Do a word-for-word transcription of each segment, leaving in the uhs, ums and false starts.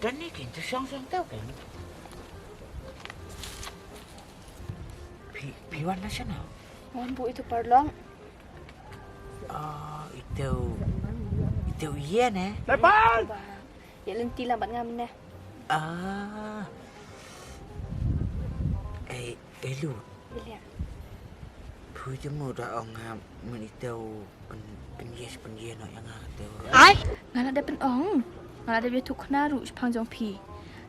Don ni kin tu song song tau kan. Phi, phi wan na shano? Wan buh itu parlong. Oh, itu, itu ïa ne. Tepan! Ïa lynti lang bad nga mynne. Ah. Eh, eh, Lut. Ïa. Phi te mo da ong nga mynta u pyn, pynïaid, pynïaid noh ïa nga te. Ai, nga la da pyn-ong. Nga la da ïathuh kane ruh shaphang jong phi.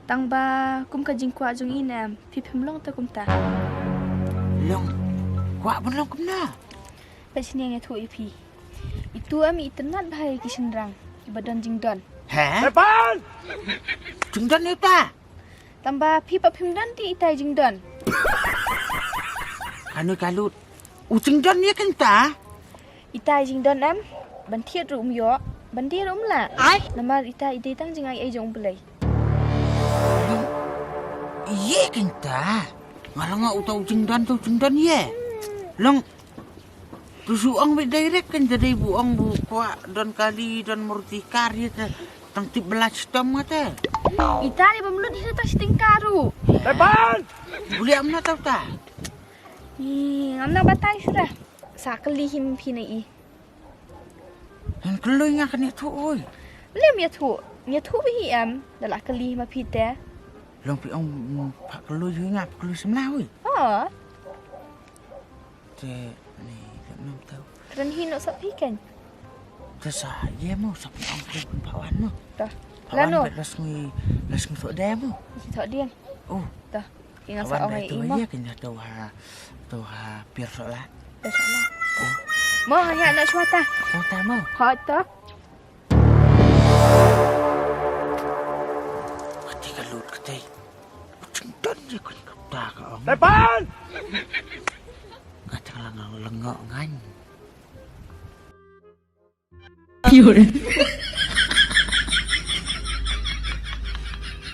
Tang ba kum ka jingkwah jong i ne em, phi phim long te kumta. Long, kwah ban long kumno? Peit shane nga ïathuh ïa phi. Itu em i itynnad bha ïa ki shynrang kiba don jingdon. He? Tepan! Jingdon ïa uta? Tang ba phi pat phim don te itai jingdon. Kane ka Lut. U jingdon ïa kynta? Itai jingdon em, ban thied ruh um ïoh, ban die ruh um lah. Ai. Namar itai i dei tang jingai ei jong U Blei. Ïa kynta. Nga la ong uta u jingdon, uta u jingdon ïa. Long. Tu shu ong beit direct kan, te dei bu ong bu kwah don kali, don Maruti car ïa te. Tang tip ba la shitom nga te. Ita dei bym lut hi tang shiteng car ruh. Tepan! Bu liah kumno uta? Ih, ngam nang batai shuh. Sa kylli hi ma phi na i. Ngan kylli, nga kane ïathuh oi. Lem ïathuh, ïathuh beit hi em, da la kylli hi ma phi te. Long phi ong, mm, pha kylli hi nga, pha kylli samla oi. Oh. Te, ni, lem nam tau. Kren hi noh sa phi kan. Te sa, ïa mo, sa phi ong phi pha wan mo. Tah. Pha wan. Lano? Bet la sngi, la sngi thoh de mo. Sngi thoh de. Oh. Tah. Ki nga sa wan ong ba ai tu mo. Ïa ki nga tu ha, tu ha pir so la. Pir so la. Oh. Mo, ïa na shuwa ta. Shuwa ta mo. Ho to. Kati ka Lut kati. Jingdon je kan kata ka ong. Tepan! Kata ka lang lang ngan. Pure.